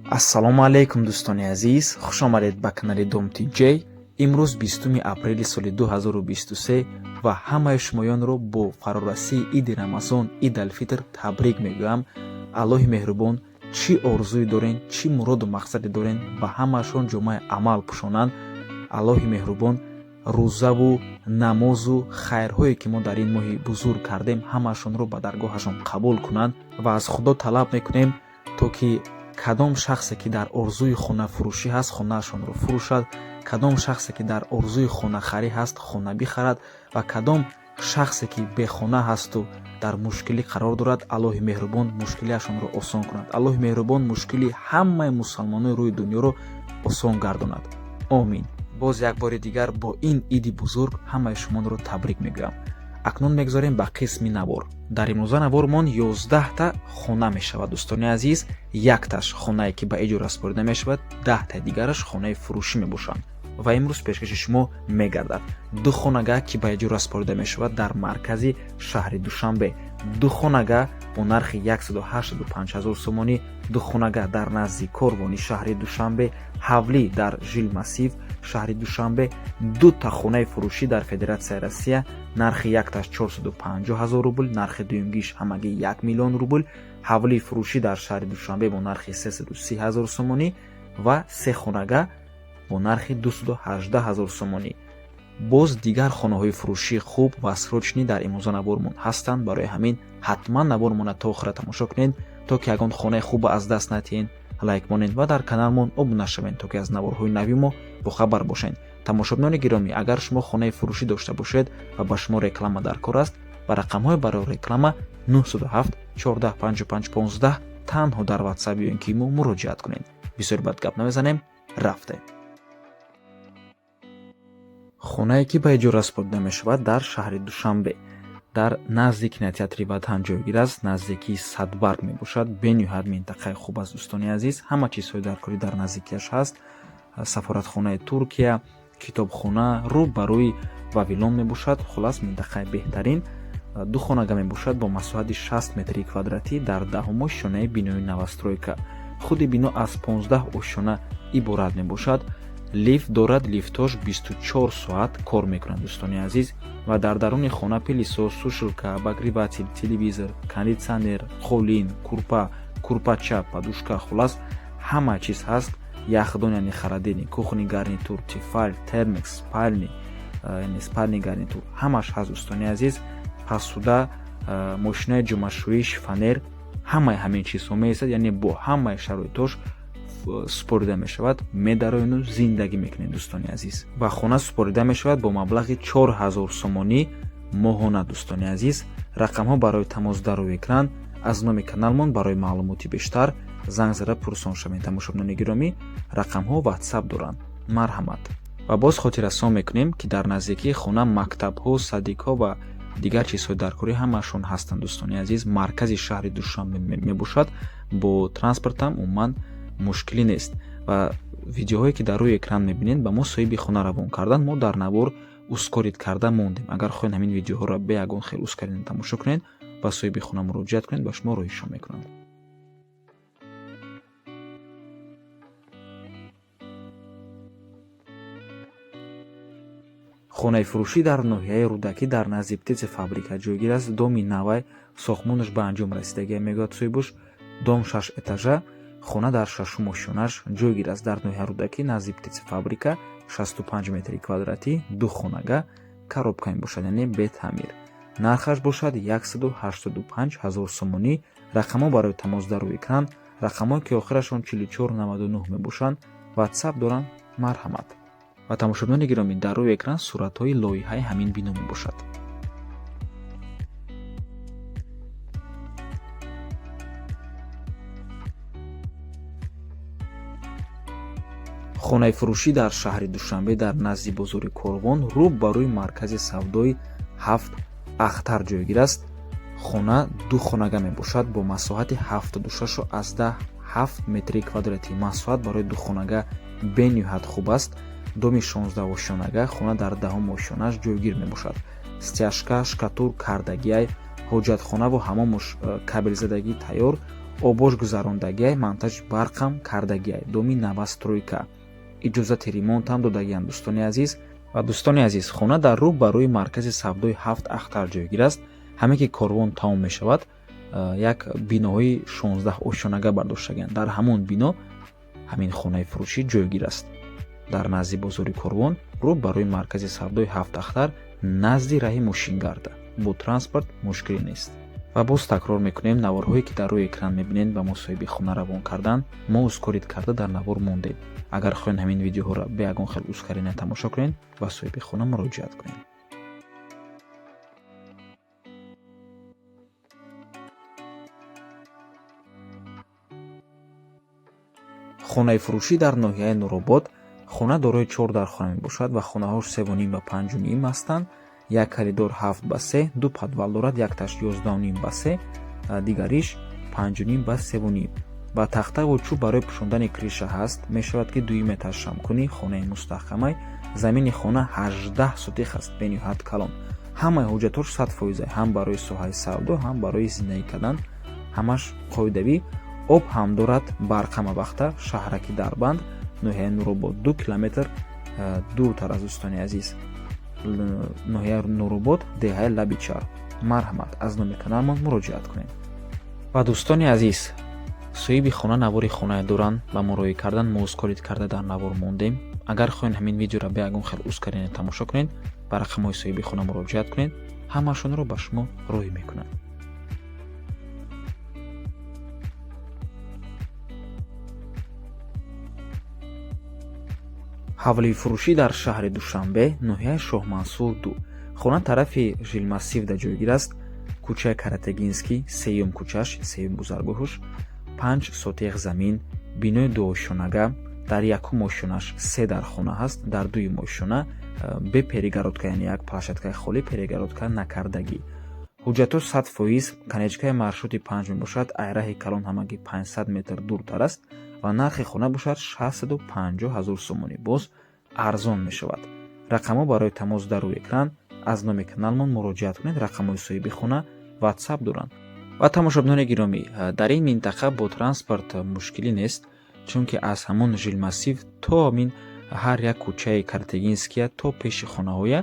Ассалому алайкум, дӯстони азиз, хуш омадед ба канали Дом Тиҷей. Имрӯз 20 апрели соли 2023 ва ҳамаи шумоёнро бо фарорасии иди Рамазон, Идалфитр табрик мегӯям. Аллоҳи меҳрубон чӣ орзуе дорен, чӣ муроду мақсаде дорен, ба ҳамаашон ҷомаи амал пӯшонанд. Аллоҳи меҳрубон рӯзаву намозу хайрҳое, ки мо дар ин моҳи бузург кардем, ҳамаашонро ба даргоҳашон қабул кунанд ва аз Худо талаб мекунем, то ки кадом шахсе, ки дар орзуи хонафурӯшӣ ҳаст, хонаашонро фурӯшад, кадом шахсе, ки дар орзуи хонахарӣ ҳаст, хона бихарад ва кадом шахсе, ки бехона ҳасту дар мушкилӣ қарор дорад, Аллоҳи меҳрубон мушкилиашонро осон кунад. Аллоҳи меҳрубон мушкили ҳамаи мусалмонои рӯи дунёро осон гардонад. Омин. Боз як бори дигар бо ин иди бузург ҳамаи шуморо табрик мегӯям. Акнун мегузорем ба қисми навор. Дар имрӯза навормон 11та хона мешавад, дӯстони азиз. Якташ хонае, ки ба иҷора супорида мешавад, 10таи дигараш хонаи фурӯшӣ мебошанд ва имрӯз пешкаши шумо мегардад. Ду хонага, ки ба иҷора супорида мешавад дар маркази шаҳри Душанбе, ду хонага бо нархи 185 ҳазор сомонӣ, ду хонага дар назди Корвони шаҳри Душанбе, ҳавлӣ дар Жилмассив шаҳри Душанбе, дута хонаи фурӯшӣ дар Федератсияи Россия, нархи якташ 450 ҳазор рубл, нархи дуюмгиш ҳамагӣ 1 миллион рубл, ҳавлии фурӯшӣ дар шаҳри Душанбе бо нархи 330 ҳазор сомонӣ ва се хонага бо нархи 218 ҳазор сомонӣ. Боз дигар хонаҳои фурӯшии хуб ва срочный дар имрӯза навормон ҳастанд. Барои ҳамин ҳатман навормона то охира тамошо кунед, то ки ягон хонаи хуба аз даст натиҳед. Лайк монед ва дар каналмон обуна шавед, то ки аз наворҳои нави мо бохабар бошед. Тамошобинони гиромӣ, агар шумо хонаи фурӯшӣ дошта бошед ва ба шумо реклама дар кор аст, ба рақамҳои барои реклама 907 14 55 15 танҳо дар Ватсап ё ин ки мо муроҷиат кунед. Бисёр бад гап намезанем, рафтем. Хонае, ки ба иҷора супорида мешавад, дар шаҳри Душанбе, дар назди кинотеатри Ватан ҷойгир аст, наздикии Садбарг мебошад. Бениҳоят минтақаи хуб аст, дӯстони азиз, ҳама чизҳои даркорӣ дар наздикиаш ҳаст: сафоратхонаи Туркия, китобхона, рӯ ба рӯи Вавилон мебошад. Хулас, минтақаи беҳтарин. Ду хонага мебошад бо масоҳати 60 метри квадратӣ дар даҳум ошёнаи бинои новостройка. Худи бино аз 15 ошёна иборат мебошад. Лифт дорад, лифтош 24 соат кор мекунад, дӯстони азиз. Ва дар даруни хона пылесос, сушилка, обогреватель, телевизор, кондитсионер, қолин, курпа, курпача, подушка, хулас, ҳама чиз ҳаст. Яхдон, яъне холодильник, кухонный гарнитур, Тефаль, Термекс, спальни, яъне спальный гарнитур, ҳамаш ҳаст, дӯстони азиз. Посуда, мошинаи ҷомашӯӣ, шифоньер, ҳамаи ҳамин чизҳо меистад, яъне бо ҳамаи шароитош супорида мешавад. Медароену зиндагӣ мекунед, дӯстони азиз. Ва хона супорида мешавад бо маблағи 4000 сомонӣ моҳона. Дӯстони азиз, рақамҳо барои тамос дар рӯи экран. Аз номи каналмон барои маълумоти бештар занг зада пурсон шавед. Тамошобинони гиромӣ, рақамҳо Ватсап доранд, марҳамат. Ва боз хотиррасон мекунем, ки дар наздикии хона мактабҳо, садикҳо ва дигар чизҳои даркорӣ ҳамаашон ҳастанд, дӯстони азиз. Маркази шаҳри Душанбе мебошад, бо транспортам умуман мушкилӣ нест. Ва видеоҳое, ки дар рӯи экран мебинед, ба мо соҳиби хона равон кардан, мо дар навор ускорить карда мондем. Агар хоҳед, ҳамин видеоҳоро бе ягон хел ускорение тамошо кунед, ба соҳиби хона муроҷиат кунед, ба шумо роҳишон мекунанд. Хонаи фурӯшӣ дар ноҳияи Рӯдакӣ, дар назди птицефабрика ҷойгир аст. Доми навай, сохтмонаш ба анҷом расидагия, мегӯяд соҳибуш. Дом шаш этажа, хона дар шашум ошёнаш ҷойгир аст. Дар ноҳияи Рӯдакӣ, назди птицефабрика, 65 метри квадратӣ, ду хонага, коробка мебошад, яъне бетаъмир. Нархаш бошад 185 ҳазор сомонӣ. Рақамҳо барои тамос дар рӯи экран. Рақамҳое, ки охирашон 4499 мебошанд, Ватсап доранд, марҳамат. Ва тамошобинони гиромӣ, дар рӯи экран суратҳои лоиҳаи ҳамин бино мебошад. Хонаи фурӯшӣ дар шаҳри Душанбе, дар назди бозори Корвон, рӯ ба рӯи маркази савдои Ҳафт Ахтар ҷойгир аст. Хона ду хонага мебошад бо масоҳати 76,7 метри квадратӣ. Масоҳат барои ду хонага бениҳоят хуб аст. Доми 16 ошёнага, хона дар даҳум ошёнаш ҷойгир мебошад. Стяжка, штукатур кардагиай, ҳоҷатхонаву ҳамомуш кабелзадагӣ тайёр. Обош гузарондагиай, монтаж барқам кардагиай. Доми новостройка, иҷозати ремонтам додагианд, дӯстони азиз. Ва, дӯстони азиз, хона дар рӯ ба рӯи маркази савдои Ҳафт Ахтар ҷойгир аст. Ҳаме ки Корвон тамом мешавад, як биноҳои 16 ошёнага бардоштагианд. Дар ҳамон бино ҳамин хонаи фурӯшӣ ҷойгир аст, дар назди бозори Корвон, рӯ ба рӯи маркази савдои Ҳафт Ахтар, назди раҳи мошингарда. Бо транспорт мушкиле нест. Ва боз такрор мекунем, наворҳое ки дар рӯи экран мебинед, ба мо соҳиби хона равон кардан, мо ускорить карда дар навор мондем. Агар хоҳед, ҳамин видеоҳоро бе ягон хел ускорения тамошо кунед, ба соҳиби хона муроҷиат кунед. Хонаи фурӯшӣ дар ноҳияи Нуробод. Хона дорои чор дархона мебошад ва хонаҳош 3,5 ба 5,5 ҳастанд. Як коридор 7 ба 3, ду подвал дорад, якташ 11,5 ба 3, дигариш 5,5 ба 3,5. Ва тахтаву чӯб барои пӯшондани крыша ҳаст. Мешавад, ки дуюм этаж шам кунӣ. Хонаи мустаҳкамай. Замини хона 18 сотих аст, бениҳоят калон. Ҳамаи ҳуҷҷатҳош 100%, ҳам барои соҳаи савдо, ҳам барои зиндагӣ кардан, ҳамаш қоидавӣ. Об ҳам дорад, барқ ҳамавақта. Шаҳраки Дарбанд, ноҳияи Нуробод, 2 километр дуртар аз, дӯстони азиз, ноҳияи Нуробод, деҳаи Лабичар. Марҳамат, аз номи каналмон муроҷиат кунед. Ва, дӯстони азиз, соҳиби хона навори хонае доранд, ба мо роҳӣ кардан, мо ускорить карда дар навор мондем. Агар хоҳед, ҳамин видеоро бе ягон хел ускорения тамошо кунед, ба рақамҳои соҳиби хона муроҷиат кунед, ҳамашонро ба шумо роҳӣ мекунанд. Ҳавлии фурӯшӣ дар шаҳри Душанбе, ноҳияи Шоҳмансур 2. Хона тарафи Жилмассивда ҷойгир аст, кӯчаи Каратегинский, сеюм кӯчаш, сеюм гузаргоҳуш. 5 сотих замин, бинои дуошёнага. Дар якум ошёнаш се дархона ҳаст, дар дуюм ошёна бе перегородка, яъне як площадкаи холӣ, перегородка накардагӣ. Ҳуҷҷатҳо 100%. Конечкаи маршрути 5 мебошад, айраҳи калон ҳамагӣ 500 метр дуртар аст. Ва нархи хона бошад 650 ҳазор сомонӣ, боз арзон мешавад. Рақамҳо барои тамос дар рӯи экран. Аз номи каналмон муроҷиат кунед, рақамҳои соҳиби хона, ватсап доранд. Ва, тамошобинони гиромӣ, дар ин минтақа бо транспорт мушкилӣ нест, чунки аз ҳамон Жилмассив то ҳамин ҳар як кӯчаи Каратегинския то пеши хонаҳоя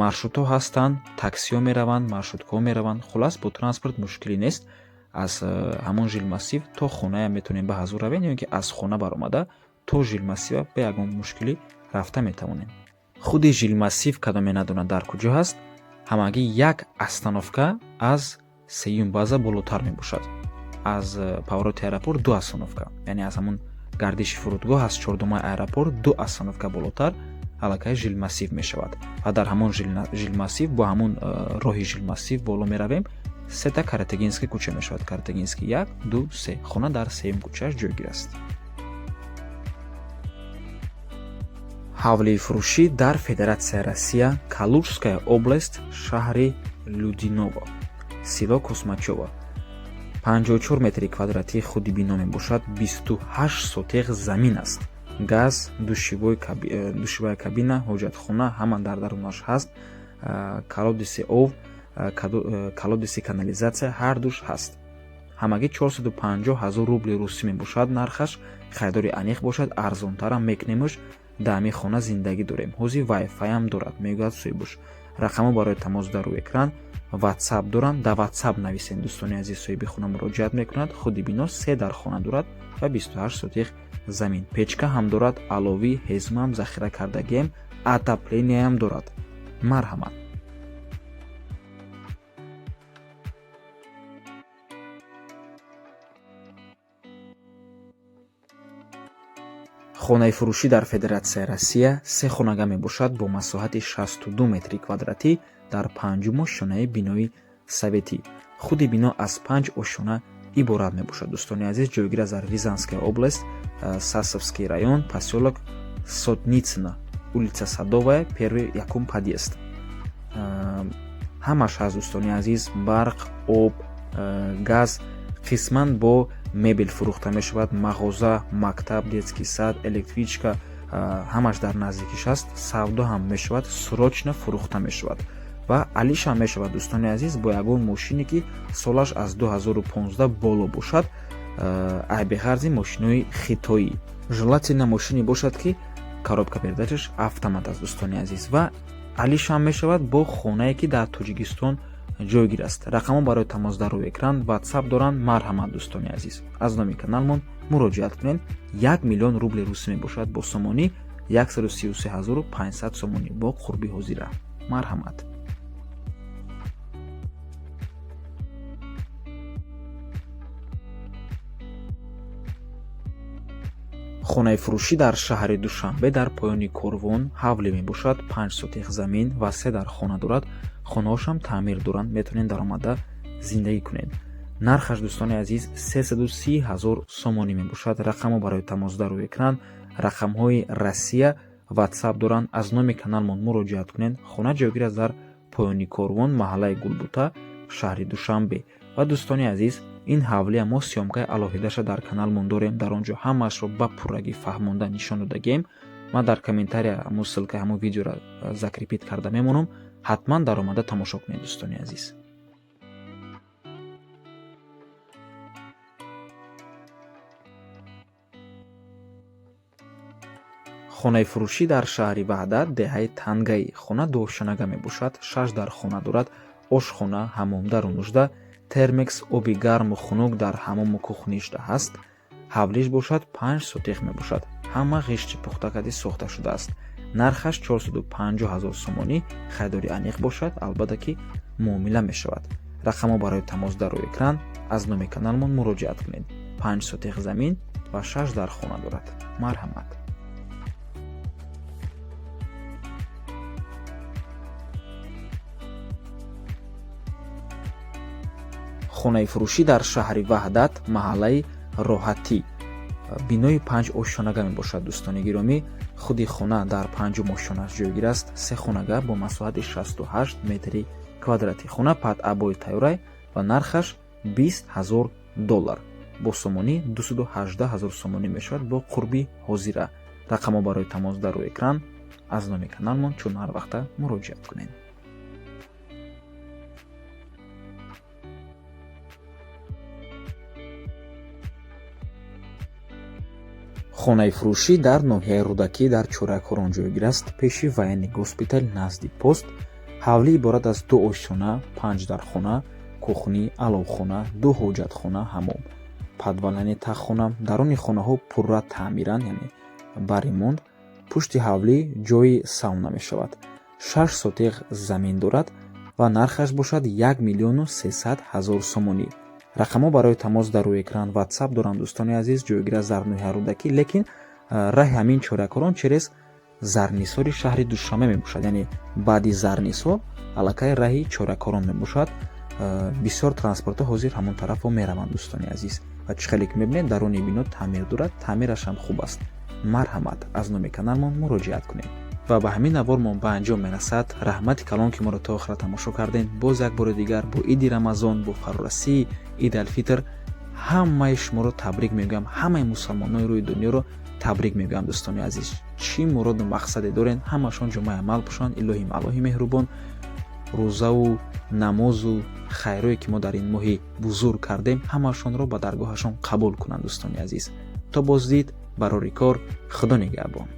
маршрутҳо ҳастанд, таксиҳо мераванд, маршруткаҳо мераванд. Хуллас, бо транспорт мушкилӣ нест. Аз ҳамон Жилмассив то хоная метавонем ба ҳазур равем ё ин ки аз хона баромада то Жилмассива бе ягон мушкилӣ рафта метавонем. Худи Жилмассив, кадоме надонад дар куҷо ҳаст, ҳамагӣ як остановка аз сеюм база болотар мебошад. Аз повороти аэропорт ду остановка, яъне аз ҳамон гардиши фурудгоҳ, аз чордумаи аэропорт ду остановка болотар аллакай Жилмассив мешавад. Ва дар ҳамон Жилмассив бо ҳамон роҳи Жилмассив боло меравем, сета Каратегинский кӯча мешавад: Каратегинский як, ду, се. Хона дар сеюм кӯчааш ҷойгир аст. Ҳавлии фурӯшӣ дар Федератсияи Россия, Калужская область, шаҳри Людиново, село Космачево. 54 метри квадратии худи бино мебошад, 28 сотих замин аст. Газ, душевая кабина, ҳоҷатхона ҳама дар дарунаш ҳаст. Колодези об, колодези канализатсия ҳардуш ҳаст. Ҳамагӣ 450 ҳазор рубли русӣ мебошад нархаш. Харидори аниқ бошад, арзонтарам мекунемш. Дар ҳамин хона зиндагӣ дорем, ҳозир вайфайам дорад, мегӯяд соҳибуш. Рақамҳо барои тамос дар рӯи экран, ватсап доранд, дар ватсап нависед, дӯстони азиз, соҳиби хона муроҷиат мекунад. Худи бино се дархона дорад ва 28 сотих замин. Печка ҳам дорад, аловӣ, ҳезумам захира кардагием, отоплениеам дорад. Марҳамат. Хонаи фурӯшӣ дар Федератсияи Россия, се хонага мебошад бо масоҳати 62 метри квадратӣ дар панҷум ошёнаи бинои советӣ. Худи бино аз панҷ ошёна иборат мебошад, дӯстони азиз. Ҷойгир аст дар Рязанская область, Сасовский район, посёлок Сотницына, улица Садовая, первый, якум подъезд. Ҳамаш ҳаст, дӯстони азиз: барқ, об, газ. Қисман бо мебел фурӯхта мешавад. Мағоза, мактаб, детский сад, электричка ҳамаш дар наздикиш аст. Савдо ҳам мешавад, срочно фурӯхта мешавад ва алишам мешавад, дӯстони азиз, бо ягон мошине, ки солаш аз 2015 боло бошад. Айбеғарзи мошинои хитоӣ, желательно мошине бошад, ки коробка передачаш автомат аст, дӯстони азиз, ва алишам мешавад бо хонае, ки дар Тоҷикистон ҷойгир аст. Рақамҳо барои тамос дар рӯи экран, Ватсап доранд. Марҳамат, дӯстони азиз, аз номи каналмон муроҷиат кунед. 1 миллион рубли русӣ мебошад, бо сомонӣ 133 500 сомонӣ бо қурби ҳозира. Марҳамат. Хонаи фурӯшӣ дар шаҳри Душанбе, дар поёни Корвон, ҳавле мебошад. 5 сотих замин ва се дар хона дорад. Хонаҳошам таъмир доранд, метавонед даромада зиндагӣ кунед. Нархаш, дӯстони азиз, 330 ҳазор сомонӣ мебошад. Рақамҳо барои тамос дар рӯи экран, рақамҳои Россия, Ватсап доранд. Аз номи каналмон муроҷиат кунед. Хона ҷойгир аст дар поёни Корвон, маҳаллаи Гулбута, шаҳри Душанбе. Ва, дӯстони азиз, ин ҳавлия мо съёмкаи алоҳидаша дар каналмон дорем. Дар он ҷо ҳамаашро ба пуррагӣ фаҳмонда нишон додагием. Ман дар комментария ҳамун ссылкаи ҳамун видеоро закрепить карда мемонам. Ҳатман даромада тамошо кунед, дӯстони азиз. Хонаи фурӯшӣ дар шаҳри Ваҳдат, деҳаи Тангаӣ. Хона дуошёнага мебошад, шаш дар хона дорад: ошхона, ҳаммом, дару нужда, термекс, оби гарму хунук дар ҳаммому кухнишда ҳаст. Ҳавлиш бошад 5 сотих мебошад, ҳама ғишти пухтакадӣ сохта шудааст. Нархаш 450 ҳазор сомонӣ. Харидори аниқ бошад, албатта ки муомила мешавад. Рақамҳо барои тамос дар рӯи экран, аз номи каналмон муроҷиат кунед. 5 сотих замин ва шаш дар хона дорад. Марҳамат. Хонаи фурӯшӣ дар шаҳри Ваҳдат, маҳаллаи Роҳатӣ, бинои панҷ ошёнага мебошад, дӯстони гиромӣ. Худи хона дар панҷум ошёнаш ҷойгир аст, се хонага бо масоҳати 68 метри квадратӣ. Хона под обои тайёрай ва нархаш 20 ҳазор доллар, бо сомонӣ 218 ҳазор сомонӣ мешавад бо қурби ҳозира. Рақамҳо барои тамос дар рӯи экран, аз номи каналмон чун ҳар вақта муроҷиат кунед. Хонаи фурӯшӣ дар ноҳияи Рӯдакӣ, дар Чоракорон ҷойгир аст, пеши военный госпитал, назди пост. Ҳавлӣ иборат аз ду ошёна, панҷ дархона, кухни, аловхона, ду ҳоҷатхона, ҳаммом, подвал, яъне таххона. Даруни хонаҳо пурра таъмиранд, яъне ба ремонт. Пушти ҳавлӣ ҷои сауна мешавад. 6 сотих замин дорад ва нархаш бошад 1 300 000 сомонӣ. Рақамҳо барои тамос дар рӯи экран, Ватсап доранд, дӯстони азиз. Ҷойгир аст дар ноҳияи Рӯдакӣ, лекин раҳи ҳамин Чоракорон через Зарнисори шаҳри Душанбе мебошад, яъне баъди Зарнисор аллакай раҳи Чоракорон мебошад. Бисёр транспортҳо ҳозир ҳамон тарафо мераванд, дӯстони азиз. Ва чӣ хеле ки мебинед, даруни бино таъмир дорад, таъмираш ҳам хуб аст. Марҳамат, аз номи каналмон муроҷиат кунед. Ва ба ҳамин навормон ба анҷом мерасад. Раҳмати калон, ки моро то охира тамошо кардем. Боз як бори дигар бо иди Рамазон, бо фарорасии Идалфитр ҳамаи шуморо табрик мегӯям, ҳамаи мусалмонони рӯи дунёро табрик мегӯям. Дӯстони азиз, чӣ муроду мақсаде дорен, ҳамашон ҷомаи амал пӯшанд. Илоҳим, Аллоҳи меҳрубон, рӯзаву намозу хайрое, ки мо дар ин моҳи бузург кардем, ҳамашонро ба даргоҳашон қабул кунанд. Дӯстони азиз, то боздид, барори кор, Худо нигаҳбон.